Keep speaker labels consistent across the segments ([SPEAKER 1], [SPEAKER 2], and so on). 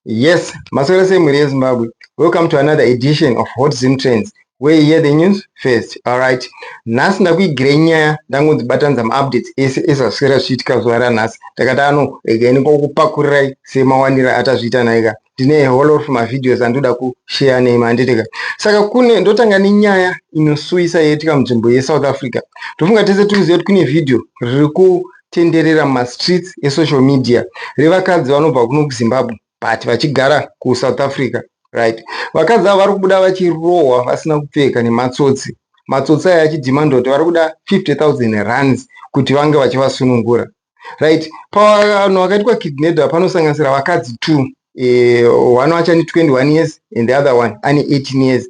[SPEAKER 1] Yes, maswera sei mhuri yeZimbabwe. Welcome to another edition of Hot Zim Trends where you hear the news first. Alright. Nhasi ndakuigirai nyaya ndangodzibatanidza maupdates ese ezvaswera zvichiitika zuva ranhasi. Ndakati ano regai ndingokupakurirai semawaniro atazviita naika. Ndine a whole lot of mavideos andoda kushare nemi handitika. Saka kune ndotanga nenyaya inosuwisa yaitika munzvimbo yeSouth Africa. Ndofunga tese tiri kuziva kuti kune vhidhiyo riri kutenderera mumastreets esocial media revakadzi vanobva kuno kuZimbabwe but vachigara kuSouth Africa. Right. Vakadzi ava vari kubuda vachirohwa vasina kupfeka nematsotsi. Matsotsi aya achidhimanda kuti vari kuda 50,000 rands kuti vange vachivasunungura. Right. Pavanhu vakaitwa kidnapped panosanganisira vakadzi 2. One wacho ane 21 years and the other one ane 18 years.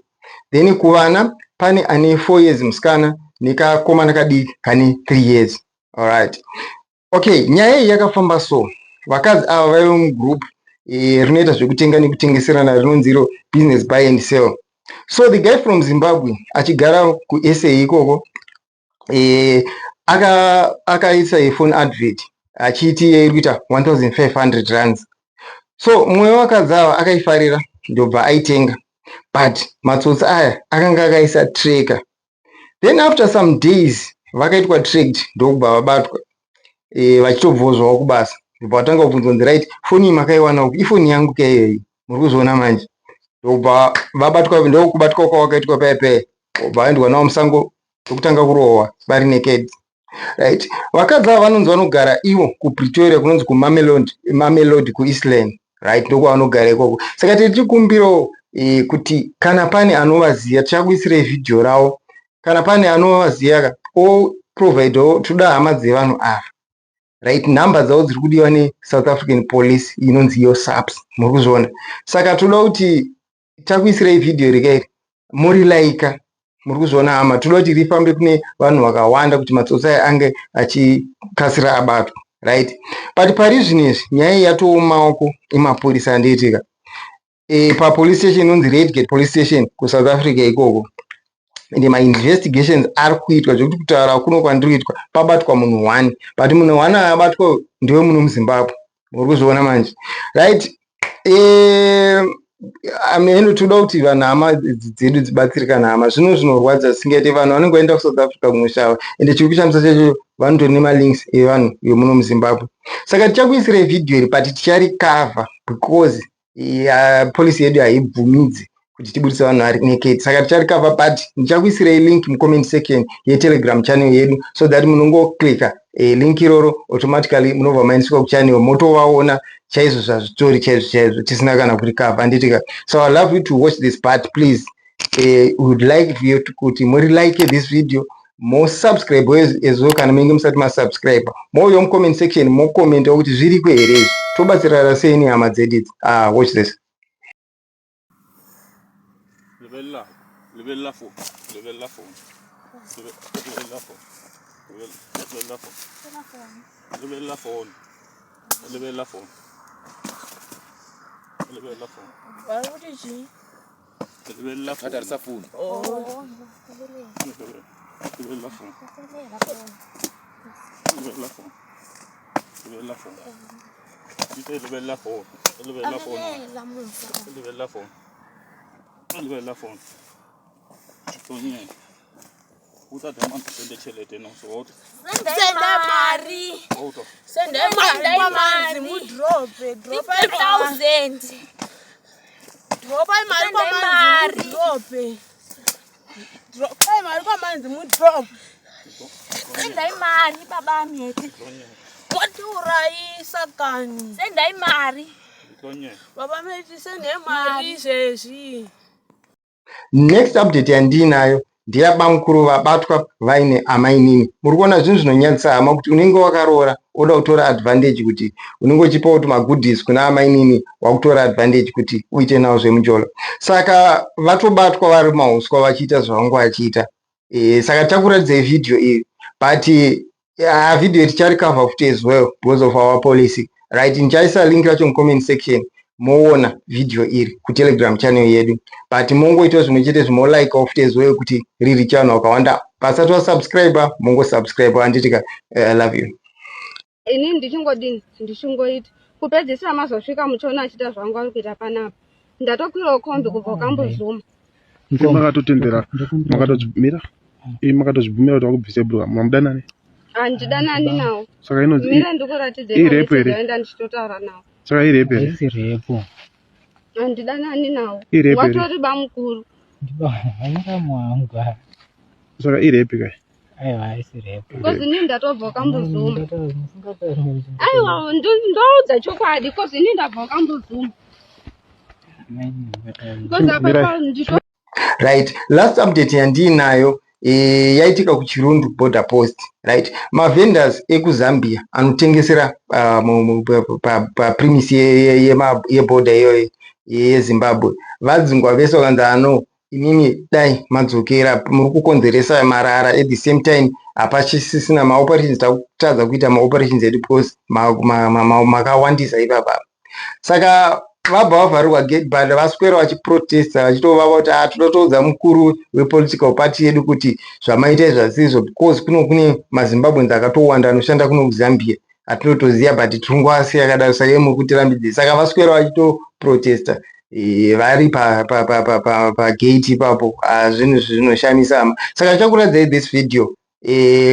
[SPEAKER 1] Then kuvana pane ane 4 years musikana nekakomana kadiki kane 3 years. Alright. Okay, nyaya iyi yakafamba so. Vakadzi ava vaive mugroup rinoita zvekutenga nekutengeserana rinonzi iro business buy and sell. So the guy from Zimbabwe achigara kuSA ikoko akaisa aka phone advert achiti iri kuita 1500 rands. So mumwe wevakadzi ava akaifarira ndobva aitenga, but matsotsi aya akanga akaisa tracker. Then after some days vakaitwa tracked ndokubva vabatwa vachitobvawo zvavo kubasa. Ndobva vatanga kubvunzwa kunzi right, foni iyi makaiwana upi? Ifoni yangu kaiyoyi, muri kuzviona manje. Ndobva vabatwa, ndokubatwa kwavakaitwa paya paya, ndobva vaendwa navo musango ndokutanga kurohwa vari naked. Right. Vakadzi ava vanonzi vanogara ivo kuPretoria kunonzi kuMamelodi, Mamelodi kuEastland. Right, ndokwavanogara ikoko. Saka tiri tichikumbirawo kuti kana pane anovaziva tichakuisirai vhidhiyo ravo. Kana pane anovaziva oprovidawo, toda hama dzevanhu ava. Right, nhamba dzavo dziri kudiwa neSouth African Police inonzi iyo SAPS, muri kuzviona. Saka toda kuti takuisirai vhidhiyo rekairi morilaika, muri kuzviona hama. Toda kuti rifambe kune vanhu vakawanda kuti matsotsi aya ange achikasira abatwa. Right, but pari zvino izvi nyaya iyi yatova mumaoko emapurisa andiitika papolice station inonzi Redgate Police Station kuSouth Africa ikoko. Ende mainvestigations ari kuitwa zvekuti kutaura kuno kwandiri kuitwa pabatwa munhu one, but munhu one abatwa ndewe muno muZimbabwe, muri kuzviona manje. Right, ameno toda kuti vanhu hama dzedu dzibatsirikana hama. Zvino zvinorwadza zvisingaite, vanhu vanenge vaenda kuSouth Africa kunoshava, ende chiri kushamisa chacho vanotori nemalinks evanhu vemuno muZimbabwe. Saka tichakuisirai vhidhiyo iri, but ticharikavha because policy yedu haibvumidzi kuti tibudise vanhu vari naked. Saka ticharikavha, but ndichakuisirai link mucomment section yeTelegram channel yedu so that munongoclicka link iroro, automatically munobva maendeswa kuchannel motovaona chaizvo zvazvitori chaizvo chaizvo tisina kana kurikavha, handitika. So I love you to watch this part. Please, would like you kuti muri like this video, mosubscribe as well kana munenge musati masubscribe, mouya mucomment section mokomentawo kuti zviriko here izvi, tobatsirana sei nehama dzedu idzi. Ah, watch this.
[SPEAKER 2] Lebelela, lebelela phone, lebelela phone, lebelela phone, lebelela phone, lebelela phone, lebelela phone, lebelela phone.
[SPEAKER 3] Vari kuti chii?
[SPEAKER 2] Lebelela phone.
[SPEAKER 4] Tarisa phone.
[SPEAKER 3] Oh.
[SPEAKER 2] Lebelela phone, lebelela phone, lebelela phone. Ite lebelela phone, lebelela phone, lebelela phone, lebelela phone. Tonye. Utate manje sende tšhelete no so what?
[SPEAKER 3] Sende mari.
[SPEAKER 2] Auto.
[SPEAKER 3] Sende mari kwamanzi mudrope. Dropai mari.
[SPEAKER 5] 50,000.
[SPEAKER 3] Dropai mari
[SPEAKER 5] Sendai
[SPEAKER 3] kwamanzi
[SPEAKER 5] mari.
[SPEAKER 3] mudrope. Dropai mari kwamanzi mudrope.
[SPEAKER 5] Sendai mari baba mhete.
[SPEAKER 3] Motiurayisa kani.
[SPEAKER 5] Sendai mari.
[SPEAKER 2] Tonye.
[SPEAKER 3] Baba meti sende mari izvezvi.
[SPEAKER 1] Next update yandiinayo ndeyabamukuru vabatwa vaine amainini. Muri kuona zvinhu zvinonyadzisa hama, kuti unenge wakaroora oda kutora advantage, kuti unenge uchipa kuti magoodies kuna amainini, wakutora advantage kuti uite navo zvemujolo. Saka vatobatwa vari mauswa vachiita zvavangu vachiita. Saka tichakuratidzai vhidhiyo iyi, but vhidhiyo ticharikavha futi as well because of our policy. Right, ndichaisa link racho mucomment section, moona vhidhiyo iri kuTelegram channel yedu, but mongoitawo zvimwe chete zvimolikewo futi as well kuti riri chivanhu vakawanda. Pasati vasubscribe mongosubscribe, handitika. I love you.
[SPEAKER 6] Inini ndichingodini, ndichingoita.
[SPEAKER 4] Kupedzisira mazosvika muchiona achiita zvangu ari kuita panapa. Ndatokwirawo kombi kubva kuKambuzuma.
[SPEAKER 6] Imi makatotendera makatozvibvumira imi makatozvibvumira kuti vakubvise bhuruka mamudanani
[SPEAKER 4] Handidanani nawo.
[SPEAKER 6] Saka inonzi
[SPEAKER 4] Mira ndikuratidze
[SPEAKER 6] irepo here?
[SPEAKER 4] ndaenda ndichitotaura nawo.
[SPEAKER 6] Saka irepo here?
[SPEAKER 7] Haisi repo.
[SPEAKER 4] Handidanani nawo.
[SPEAKER 6] Irepo here?
[SPEAKER 4] Watori bamukuru.
[SPEAKER 7] Ndibamuramu wangu.
[SPEAKER 6] Saka irepi kai?
[SPEAKER 7] Aiwa haisi repo.
[SPEAKER 4] Kozi ini ndatobva kuKambuzuma.
[SPEAKER 7] Musingatauri.
[SPEAKER 4] Aiwa ndoudza chokwadi kozi ini ndabva kuKambuzuma. Kozi apa
[SPEAKER 6] Mirai.
[SPEAKER 4] ndito
[SPEAKER 1] Right, last update yandiinayo yaitika kuChirundu border post. Right, mavendors ekuZambia anotengesera papremise yeborder iyoyo yeZimbabwe vadzingwa vese, vakanzi ano imimi dai madzokera, muri kukonzeresa marara. At the same time hapachisisina maoperations, takutadza kuita maoperations edu because makawandisa ipapa. Saka vabva vavharirwa gate, but vaswera vachiprotesta vachitovava kuti ah, toda toudza mukuru wepolitical party yedu kuti zvamaita izvi hazvisizvo, because kuno kune maZimbabweans akatowanda anoshanda kuno kuZambia atinotoziva, but tirungwasi yakadaro. Saka imi kutirambidzei? Saka vaswera vachitoprotesta vari pagate ipapo. Zvinhu zvinoshamisa hama. Saka ndichakuratidzai this video,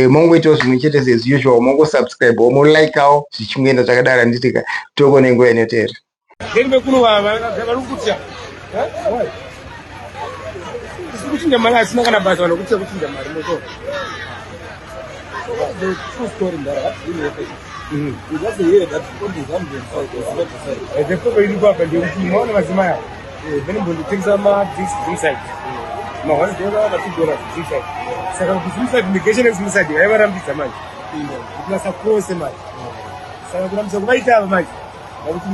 [SPEAKER 1] mongoitawo zvimwe chete as usual, mongosubscribewo, molikeawo, zvichingoenda zvakadaro. Handitika toko nenguva inoteera.
[SPEAKER 8] Then vekuno vari kutya. Isi kuchinja mari asina kana basa, vanhu kutya kuchinja mari moto.
[SPEAKER 9] The true story, Ndara, what really happened? You just hear that on the Zambian side, the Zimbabwe side.
[SPEAKER 8] The problem iri papa ndeyekuti maona madzimai aya vanombondotengesa madrinks Zimside, ma$1, ma$2 Zimside. Saka kuZimside, migration yekuZimside yaivarambidza manje kuti vasakrose manje. Saka kurambidza kuvaita ava manje vakuti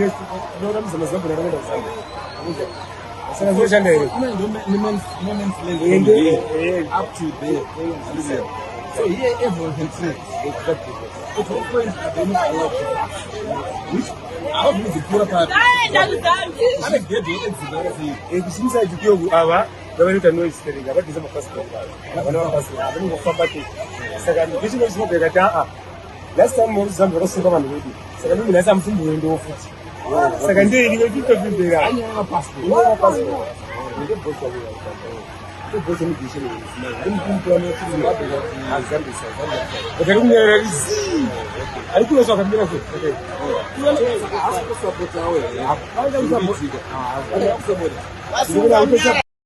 [SPEAKER 8] tinorambidza maZimbabwe arikuenda kuZambia. Saka zvinoshanda here?
[SPEAKER 9] No man's land from there up to there. So here everyone can trade. Exactly. At what point are they not allowed to pass? Which how do you put up? Ane gedhe edzimba yakasei.
[SPEAKER 8] KuZimside kuyoku ava vavanoita noise stereki, havabvisa mapassport, havana mapassport, havanongofamba ke. Saka migration yeZimbabwe yakati aa, last time muri Zambia vakasunga vanhu vedu, saka mimi nhasi hamusimboendewo futi. Saka ndeiri vechitofembera
[SPEAKER 9] Anyaya passport.
[SPEAKER 8] Inyaya passport.
[SPEAKER 9] Ndebhosa migration Zimbabwe.
[SPEAKER 8] But ari kunyarara rizii, ari kurosa akamira so.
[SPEAKER 9] Haasi kusapotawo here?
[SPEAKER 8] Hapana.
[SPEAKER 9] Kusapota.